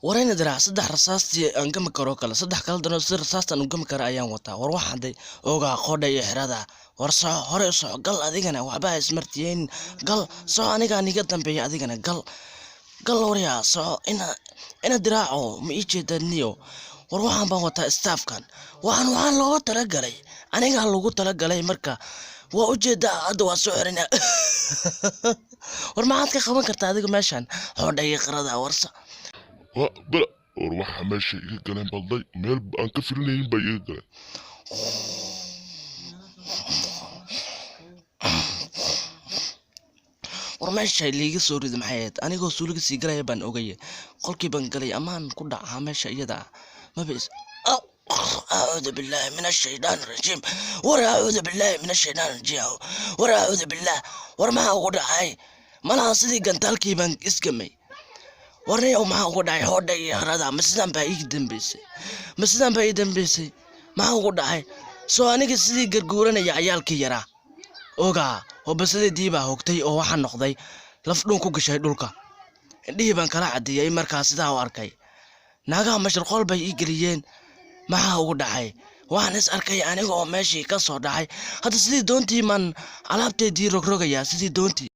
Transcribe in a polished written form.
Warayna diraac saddex rasaastii aan gami karo kale, saddex kala dano si rasaastaan u gami kara ayaan wataa. War waxaan day ogaa qodha iyo xirada. War soco, hore u soco, gal adigana, waxba ha ismartiyeyn, gal, soco, anigaa niga dambeeya, adigana gal, gal, waryaa, soco, ina diraaco, ma ii jeedaa niyo? War waxaan baan wataa staafkan, waxaan looga talagalay, anigaa lagu talagalay. Marka waa ujeedaa, hadda waa soo xirina. War maxaad ka qaban kartaa adiga meeshan? Xoodha iyo qirada, warsa. Waa bala, war waxa meesha iga galeen balday, meel aan ka filinaynin bay iga galeen. War meesha liiga soo rida maxay ahayd? Anigoo suuliga sii galaya baan ogaye, qolkii baan galay, amaan ku dhacaa meesha iyada ah maba is. Acuudu billaahi min ashaydaan rajiim. War acuudu billaahi min ashaydaan rajiim. War acuudu billaah. War maxaa ugu dhacay? Malaha sidii gantaalkii baan isgamay. Warniyow, maxaa ugu dhacay? Hoodha iyo harada, ma sidaan baa ii dambeysay? Ma sidaan baa ii dambeysay? Maxaa ugu dhacay? Soo aniga sidii garguuranaya cayaalkii yaraa ogaa, hobasadeedii baa hogtay oo waxaa noqday laf dhuun ku gashay dhulka. Indhihii baan kala caddeeyey markaa sidaa u arkay. Naagaha mashruqool bay ii geliyeen. Maxaa ugu dhacay? Waxaan is arkay aniga oo meeshii ka soo dhacay. Hadda sidii doontii maan alaabteedii rogrogayaa, sidii doontii.